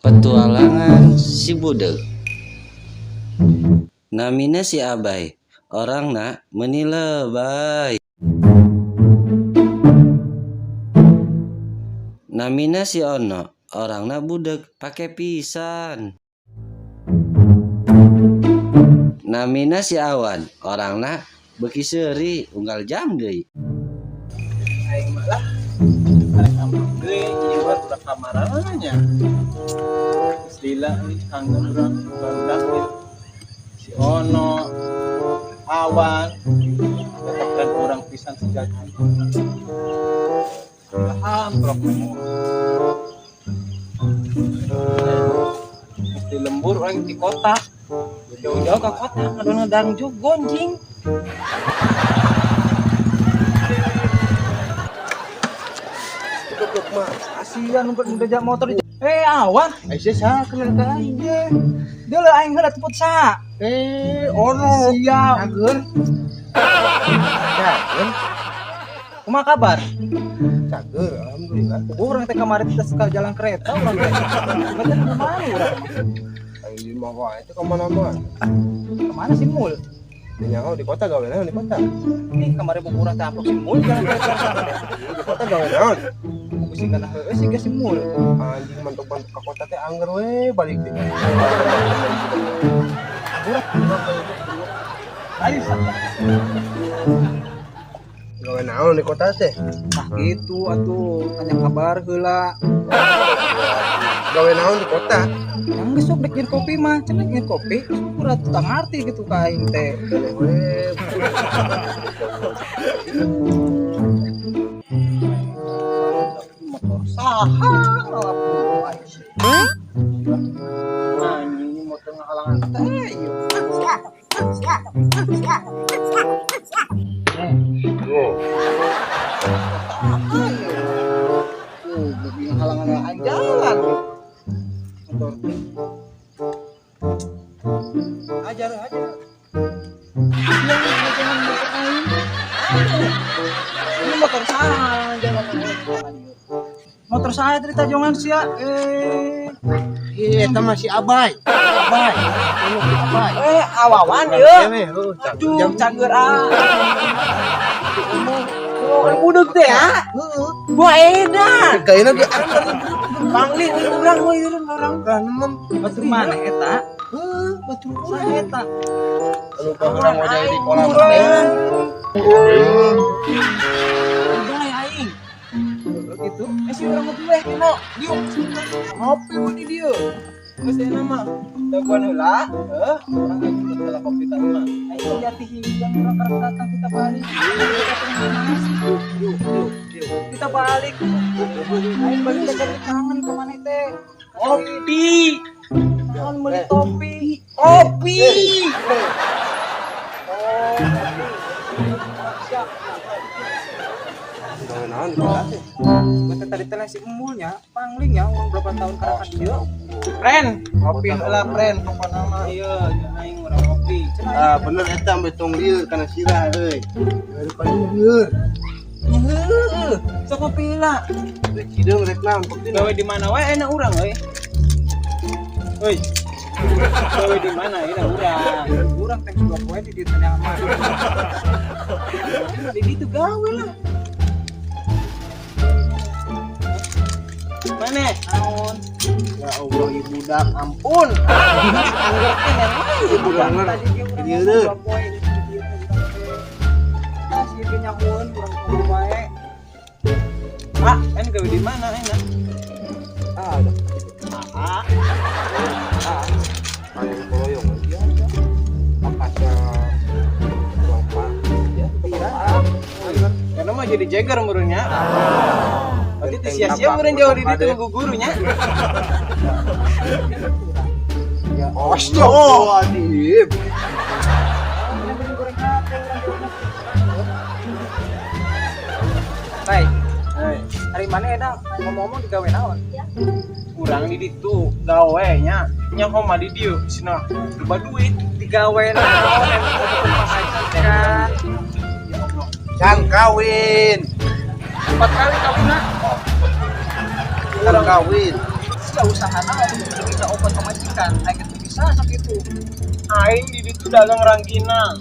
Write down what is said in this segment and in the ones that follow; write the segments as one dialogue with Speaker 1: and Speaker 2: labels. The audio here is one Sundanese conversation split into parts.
Speaker 1: Petualangan Si Budeug. Namina si Abay, orangna meuni lebay. Namina si Ono, orangna budeug pake pisan. Namina si Awan, orangna beuki seuri unggal jam deui.
Speaker 2: Aing mah lah. Arek ambek deui ieu batur kamarana nya. Geus lila euy kangen urang barudak ieu. Si Ono, Awan, tetep kan urang pisan sejati. Paham prok. Mesti lembur orang di kota. Jauh-jauh ke kota ngadon-ngadang juga anjing.
Speaker 3: Goblok mah.
Speaker 2: Kasihan udah motor di. Eh, Awan.
Speaker 3: Aisyah saha kenal ka aing ge.
Speaker 2: Dia lah aing heula teput saha.
Speaker 3: Eh, ono.
Speaker 2: Siap.
Speaker 3: Cager. Cager.
Speaker 2: Kumaha kabar?
Speaker 3: Cager, alhamdulillah.
Speaker 2: Urang teh kemarin teh suka jalan kereta urang teh. Berarti kemana urang?
Speaker 3: Aing di mah wae teh ka mana-mana.
Speaker 2: Kemana sih Mul?
Speaker 3: Di nyaho di kota gawe naon di kota.
Speaker 2: Ih, kemarin buku urang teh amplop si Mul jalan kereta.
Speaker 3: Di kota gawe naon?
Speaker 2: Buku sih kana heueuh sih ge si Mul.
Speaker 3: Anjing mantuk-mantuk ka kota teh angger we balik teh.
Speaker 2: Ayo
Speaker 3: Gawe naon di kota teh?
Speaker 2: Nah gitu atuh, tanya kabar heula.
Speaker 3: Gawe naon di kota?
Speaker 2: Yang geus sok dek nyeun kopi mah, cenah nyeun kopi, urang teu ngarti gitu ka aing teh.
Speaker 3: We.
Speaker 2: Motor saha ngalap aing sih. Anjing ini motor ngahalangan teh ieu. Tuh, lebih halangan aing jalan. Motor. Ajar, ajar. Yang jangan motor aing. Ini motor saya jalan. Motor saya tadi tajongan sia. Eh,
Speaker 3: Ih, eta mah si Abai. Abai. Ono si Abai.
Speaker 2: Eh, awawan ya.
Speaker 3: Heuh,
Speaker 2: Aduh, cager ah. Oh, budak teh ah.
Speaker 3: Heeh.
Speaker 2: Wah, edan.
Speaker 3: Kayaknya di angker.
Speaker 2: Pangling urang we urang.
Speaker 3: Kanem.
Speaker 2: Batur mana eta?
Speaker 3: Heuh, batur
Speaker 2: Saha eta?
Speaker 3: Anu baheula ngojay di kolam teh.
Speaker 2: Udah aing. Gitu. Eh si urang ngopi we, Nino. Diuk. Ngopi mun di dieu. Geus aya mah. Daguan heula, heuh, urang ngajukeun heula kopi tadi mah. Aing jati hidang urang karek datang kita balik. Yuk, yuk, yuk. Kita balik. Aing balik teh kangen ke mana teh? Kopi. Naon meuli topi? Kopi. Oh, kopi. Siap.
Speaker 3: Gawe naon di kota teh?
Speaker 2: Bete tadi teh si emulnya, pangling ya, urang berapa tahun karakan dia. Pren, kopi heula pren, pokona mah ieu jeung aing urang ngopi.
Speaker 3: Ah, bener eta ambe tong lieur kana sirah euy. Dari paling lieur.
Speaker 2: Heueuh, sok ngopi lah.
Speaker 3: Rek hideung rek naon kopi.
Speaker 2: Gawe di mana wae enak urang euy. Euy. Gawe di mana enak urang? Urang teh sudah poe di dieu teh aman. Di ditu gawe lah. Mana? Naon? Ya Allah, ibu budak, ampun. Angger teh wae ibu budak.
Speaker 3: Dieu deu.
Speaker 2: Masih ge nyahueun urang kudu wae. Ah, kan gawe di mana enak?
Speaker 3: Ah, ada.
Speaker 2: Ah, ah.
Speaker 3: Paling koloyong aja. Apa tuang pak? Ya,
Speaker 2: Pira? Karena mah jadi jeger meureunnya. Berarti teu sia-sia meureun jauh di ditu ku gurunya.
Speaker 3: Ya, astagfirullahaladzim.
Speaker 2: Hai. Hari mana edang? Ngomong-ngomong digawe naon? Urang di ditu gawe nya. Nya mah di dieu cenah loba duit digawe naon emang pamajikan. Ya Allah.
Speaker 3: Can kawin.
Speaker 2: 4 kali kawinna.
Speaker 3: Can kawin.
Speaker 2: Sia usahana waktu bisa opat pamajikan, aing teu bisa sakitu. Aing di ditu dagang rangginang.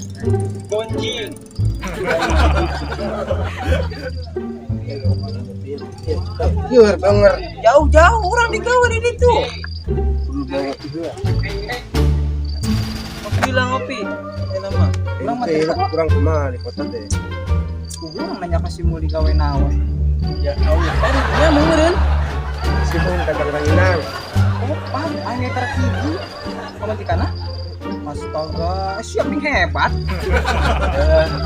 Speaker 2: Gonjing.
Speaker 3: Ieu denger.
Speaker 2: Jauh-jauh orang digawe di ditu. Ngopi lah ngopi. Enak mah.
Speaker 3: Urang mah kurang kumaha di kota teh.
Speaker 2: Urang nanya ka si Muli gawe naon. Ya Allah. Ya meureun.
Speaker 3: Si Mul dagang ranginang.
Speaker 2: Oh, paham aing eta hiji. Pamajikanna? Astaga, siap nih hebat.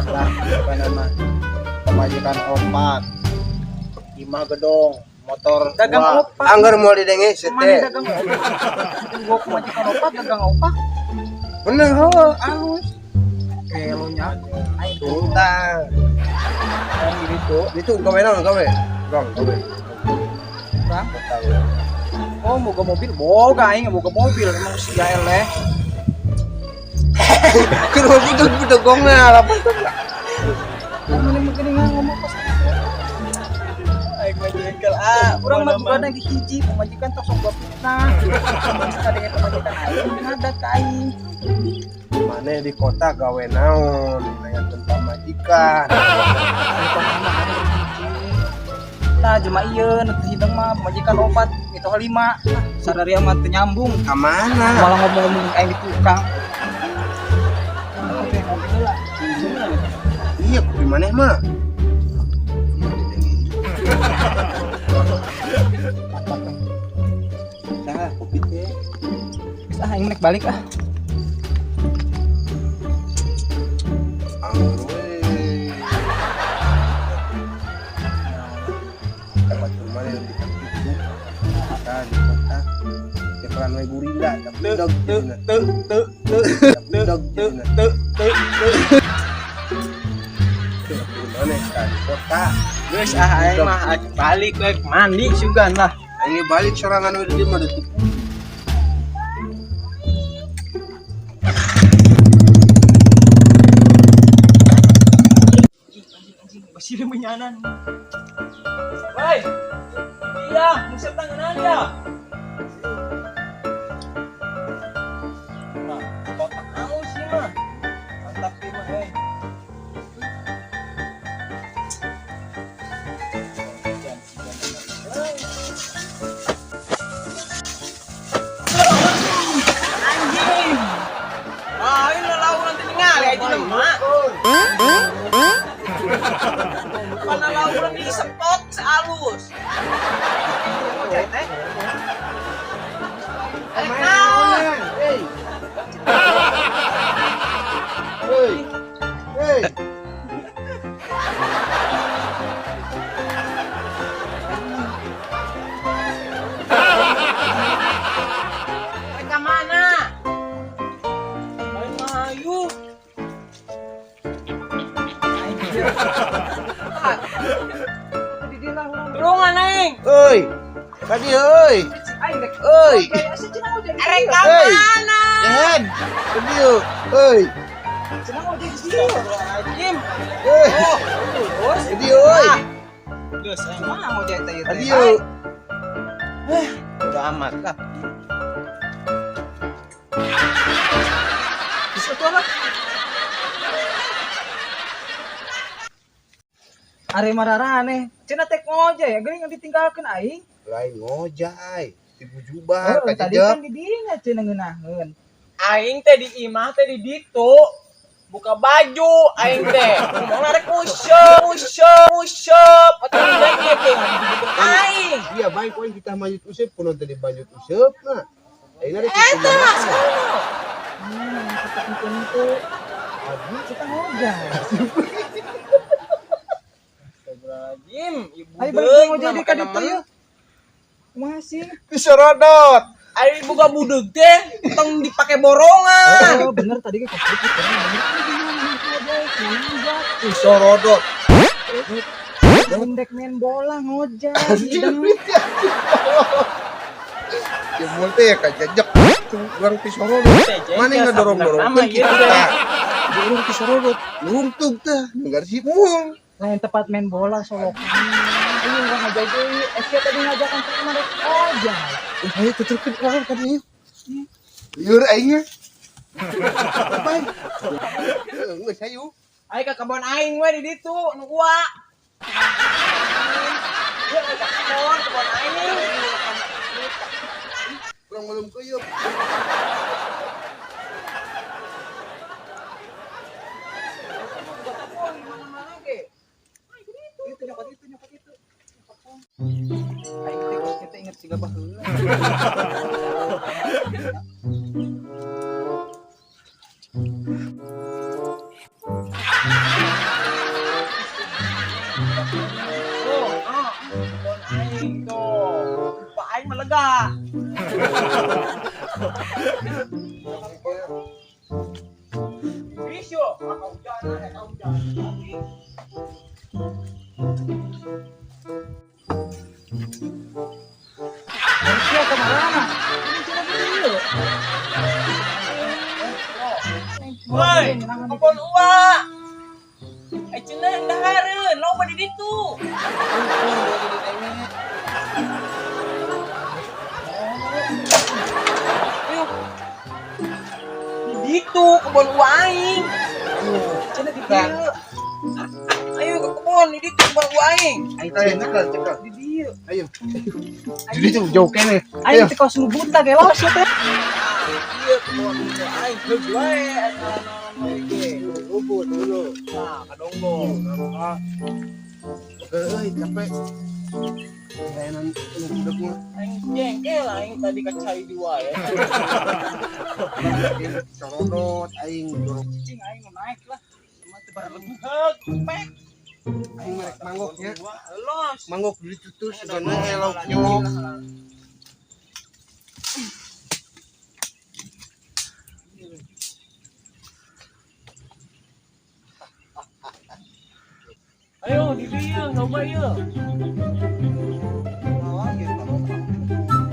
Speaker 3: Lah, apa nama? Pamajikan opat. Imah gedong, motor
Speaker 2: Dagang opat.
Speaker 3: Anggar mau didenge
Speaker 2: Mana
Speaker 3: sete.
Speaker 2: dagang opat? Gua pamajikan opat dagang opat.
Speaker 3: Bener.
Speaker 2: Oh, alus. Kelonya aing
Speaker 3: Utang.
Speaker 2: aing gitu.
Speaker 3: Itu gawe naon gawe? Gang gawe.
Speaker 2: Bang. Oh, boga mobil, boga aing boga mobil emang si eleh.
Speaker 3: Keur budak budak gongna lapan tuh.
Speaker 2: Mana mungkin ngomong pas
Speaker 4: Aing mah jengkel ah.
Speaker 2: urang mah juga lagi hiji pamajikan tok sok gua fitnah. Bisa dengan pamajikan aing ngadat ka aing.
Speaker 3: Mana di kota gawe naon, nanyakeun pamajikan.
Speaker 2: Tah jelema ieu nu teu hideng mah pamajikan opat itu lima. Sararia mah teu nyambung.
Speaker 3: Ka mana?
Speaker 2: Malah ngomong-ngomong aing di tukang. Oke, ngopi heula.
Speaker 3: Iya, kopi maneh mah. Tah, kopi teh.
Speaker 2: Geus ah aing nek balik ah.
Speaker 3: Anggur we. Tempat rumah yang lebih itu. Kota di kota. Cepelan we gurinda, tapi dog teu teu teu teu teu teu teu teu teu. Mana di kota?
Speaker 4: Geus ah aing mah balik we mandi sugan lah.
Speaker 3: Aing balik sorangan we di mah detik.
Speaker 4: Anjing, basih menyanan. Woi. Iya, musep tanganan ya. Nah, kotak aus sih mah. Mantap sih mah, eh. Anjing. Ah, ini lau nanti ningali aja lemah. Pana lau di spot sealus. Ngojek teh. Eh, naon?
Speaker 3: Hey. Hey. Hey.
Speaker 4: Mereka mana? Main mayu.
Speaker 2: Di dieu lah urang.
Speaker 4: Tulungan aing.
Speaker 3: Euy. Tadi euy.
Speaker 2: Aing rek.
Speaker 3: Euy.
Speaker 2: Asa cenah ngojek di
Speaker 4: Erek
Speaker 2: dieu?
Speaker 4: ka
Speaker 3: Hey.
Speaker 4: mana?
Speaker 3: Jangan. Ke dieu. Euy.
Speaker 2: Cenah ngojek di dieu.
Speaker 4: Astagfirullahaladzim.
Speaker 3: Euy.
Speaker 4: Oh, terus.
Speaker 3: Ke dieu euy.
Speaker 4: Geus aing.
Speaker 2: Mana ngojek teh ieu
Speaker 3: Ka
Speaker 2: teh?
Speaker 3: dieu.
Speaker 4: Udah amat lah.
Speaker 2: Bisa tuh lah. Are mararane, cenah tek ngojek ya, geuning ditinggalkeun aing.
Speaker 3: Lain ngojay. Ti bujubar
Speaker 2: Oh,
Speaker 3: ka
Speaker 2: tadi
Speaker 3: jejak.
Speaker 2: kan di dinya cenah ngeunaheun.
Speaker 4: Aing teh di imah teh di ditu. Buka baju aing teh. Ngomong rek useup, useup, useup. Atuh rek teh ngadibukeun aing.
Speaker 3: Iya baik poin kita manjut useup kuno teh dibanjut useup nah. Ayeuna rek
Speaker 4: Eta sono.
Speaker 2: Tentu
Speaker 3: Aduh,
Speaker 2: kita ngojek.
Speaker 4: Astagfirullahaladzim, ibu
Speaker 2: Ayo balik ngojek di ka ditu yeuh. Kumaha sih?
Speaker 3: disorodot.
Speaker 4: Ayo buka budeg teh tong dipake borongan.
Speaker 2: Oh, bener tadi ke kopi
Speaker 3: Disorodot.
Speaker 2: Mendek main bola ngojek.
Speaker 3: Ya mun teh ka jejak. Urang disorodot. Mana yang ngedorong-dorongkeun
Speaker 4: Iya,
Speaker 3: kitu tah. Urang disorodot. Nurungtug tah, nunggar si mung.
Speaker 2: Lain tempat main bola solokan. Ayo urang ngajak deui. Eh sia tadi ngajakan ke mana rek ojek.
Speaker 3: Ayo tuturkeun urang ka dieu. Lieur aing nya. Bye. Geus hayu.
Speaker 4: Aing ka kebon aing we di ditu nu gua. Ya ka kebon, kebon aing.
Speaker 3: Urang belum kuyup.
Speaker 2: Kebon di mana-mana ge. Itu nyokot itu nyokot itu. Aing teh kita inget siga baheula.
Speaker 4: Tuh, ah, kebon aing tuh. Pak aing mah lega. Bisyo, maka hujan, maka hujan.
Speaker 2: Manusia kemana? Ini cina video.
Speaker 4: Woi, kebon uwa. Eh cenah yang dahareun, loba di ditu. Ayo. Di ditu kebon uwa aing. Cenah di dieu. Ayo ke kebon di ditu kebon uwa aing.
Speaker 3: Ayo cekel cekel.
Speaker 2: Di dieu.
Speaker 3: Ayo. Jadi tuh jauh kene.
Speaker 2: Aing teh kos nu buta ge los ya teh.
Speaker 4: Iya kebon uwa aing heug wae eta naon ge.
Speaker 3: Rumput dulu.
Speaker 4: Nah, kadonggong.
Speaker 3: Oke, euy capek. Layanan nu budak mah.
Speaker 4: Aing jengkel aing tadi ka cai di wae.
Speaker 3: Corodot aing dorong.
Speaker 2: Cing aing mau naik lah. Cuma teh
Speaker 4: Heug, pek.
Speaker 3: Aing merek manggok nya.
Speaker 4: Los.
Speaker 3: Manggok dulu tutus sebenarnya elok nyok.
Speaker 4: Ayo di dieu coba ieu.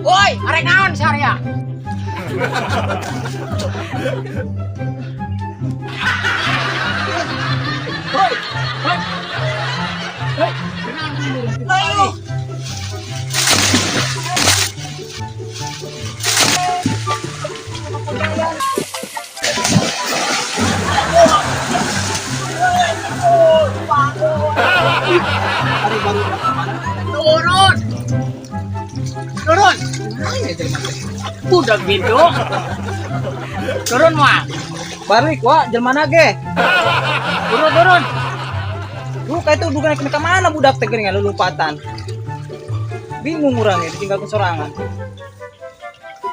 Speaker 5: Woi, arek naon saria? Woi, woi. Woi,
Speaker 4: Ayo.
Speaker 5: Turun. Turun. Budak gitu. Turun mah.
Speaker 2: Balik wa jelema ge.
Speaker 5: Turun, turun.
Speaker 2: Lu kayak itu duga naik ke mana budak teh geuning lompatan. Bingung urang ya ditinggal ke sorangan.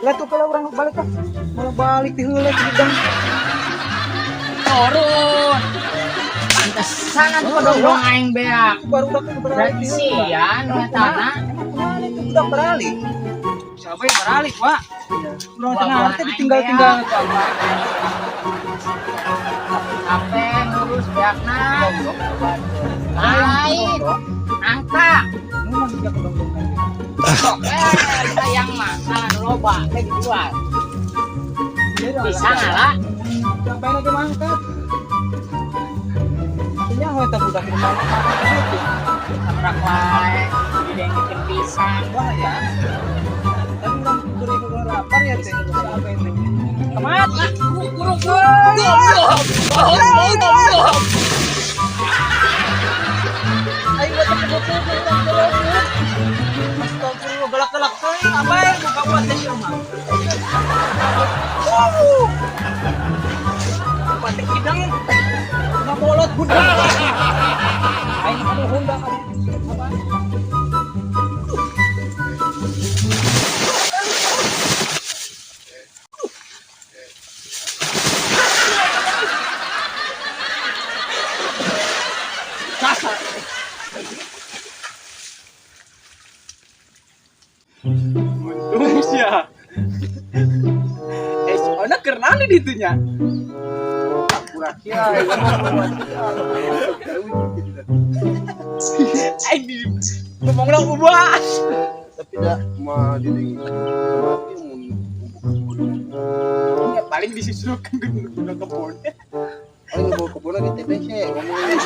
Speaker 2: Lah tuh kalau orang balik lah. Malah balik di heula di gudang.
Speaker 5: Turun. Pantesan atuh dong aing beak.
Speaker 2: Baru budak teh beralih
Speaker 5: Berarti
Speaker 2: di heula.
Speaker 5: sia nu etana.
Speaker 2: Emang kemana itu budak beralih? Siapa yang beralih, Pak? Urang tengah teh ditinggal-tinggal.
Speaker 5: Capek ngurus beakna. Lain. Angka.
Speaker 2: Memang juga kedong-dongan.
Speaker 5: Sok sayang mah salah loba teh dijual. Bisa ngalah.
Speaker 2: Sampai lagi mangkat. Artinya hoe teh budak di mana gitu.
Speaker 5: Tabrak wae. Didengekeun pisang.
Speaker 2: Wah ya. Tapi urang beri urang lapar ya teh. Apa itu? Kemana?
Speaker 5: Kurung kurung.
Speaker 2: Ayo buat kebutuhan urang terus. Astagfirullah galak-galak teuing abai buka buat teh sia mah. Wow. Batik kidang. Ngabolot budak. Aing anu Honda kali. Apa?
Speaker 4: Untung sia. Eh, si Ona keur naon di ditunya?
Speaker 3: Kurang sia, ngomong
Speaker 4: Aing di ngomong lah ubah.
Speaker 3: Tapi dah mah didengin. Mati mun buka kebun.
Speaker 4: Ya paling disusulkan ke kebun.
Speaker 3: Paling bawa kebun lagi TBC ngomongin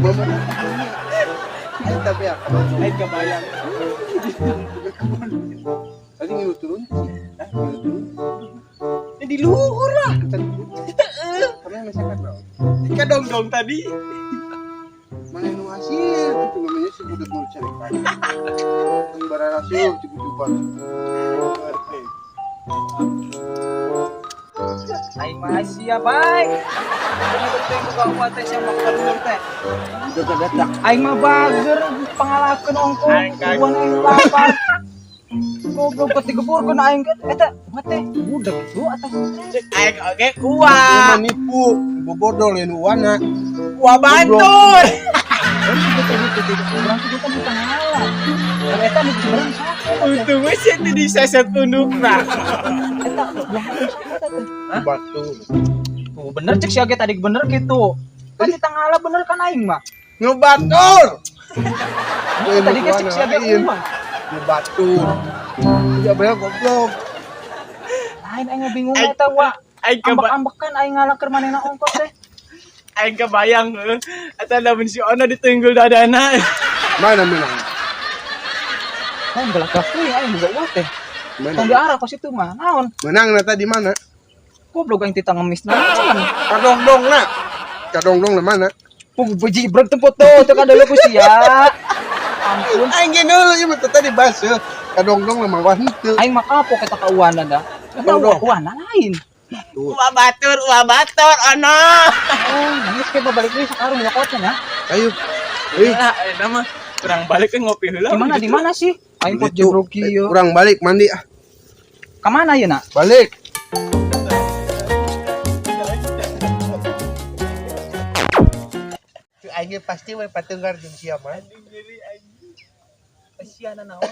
Speaker 3: ngomong. Aing tapi ya
Speaker 4: Aing kebayang. Di kebun. Di luhur lah.
Speaker 3: Kamu masyarakat bro.
Speaker 2: Kadongdong tadi.
Speaker 3: Mana nu hasil itu namanya si budak mau cari. Yang bararasio cukup.
Speaker 4: Aing mah sia baik. Kumaha teh boga uang teh sia mah luhur teh. Aing mah bager pangalakeun ongko. Uang aing lapar. Goblok peti geburkeun aing kan eta mah teh budak itu atas.
Speaker 2: Cek aing oge kuah.
Speaker 3: Nipu, bobodol yang uana.
Speaker 2: Kuah bantur.
Speaker 4: Urang tuh kita bukan ngalah. Dan eta nu seberang saha?
Speaker 2: Untung we sia teh diseset pundukna.
Speaker 4: Eta sebelah saha eta teh?
Speaker 3: Batu.
Speaker 4: Tuh bener cek si Age tadi bener gitu. Kan kita ngalah bener kan aing mah.
Speaker 3: Ngebatur.
Speaker 4: Tadi kan cek si Age uang.
Speaker 3: Ngebatur. Ya bayar goblok.
Speaker 4: Lain aing mah bingung eta wa.
Speaker 2: Aing keba
Speaker 4: Ambek-ambekan aing ngalah keur manehna ongkos teh.
Speaker 2: Aing kebayang heuh. Eta lamun si Ono ditenggul dadana.
Speaker 3: Mana menang?
Speaker 4: Aing gelagah kuy aing boga uang teh.
Speaker 3: Mana?
Speaker 4: Tong diarah kos itu mah. Naon?
Speaker 3: Menang nata di mana?
Speaker 4: Goblok aing tita ngemis naon.
Speaker 3: Kadongdong na. Kadongdong na mana?
Speaker 4: Puh bejibrek teu foto teu kadeuleuk ku sia. Ampun.
Speaker 3: Aing ge dulu ieu mah tadi basuh. Kadongdong na mah wah henteu.
Speaker 4: Aing mah kapok eta ka uana da. Eta
Speaker 3: Dong, dong.
Speaker 4: uana lain.
Speaker 2: Kuah batur Ono.
Speaker 4: Oh, nangis ke balik deui sakarung nyokotnya nya.
Speaker 3: Ayo. Eh,
Speaker 2: Lah, eta mah kurang balik ke ngopi heula.
Speaker 4: Di mana di mana sih? Aing pot
Speaker 3: itu.
Speaker 4: jebrok ieu.
Speaker 3: Kurang balik mandi ah.
Speaker 4: Ka mana ieu nak?
Speaker 3: Balik. Aing pasti we patenggar jeung sia mah.
Speaker 4: Siana naon.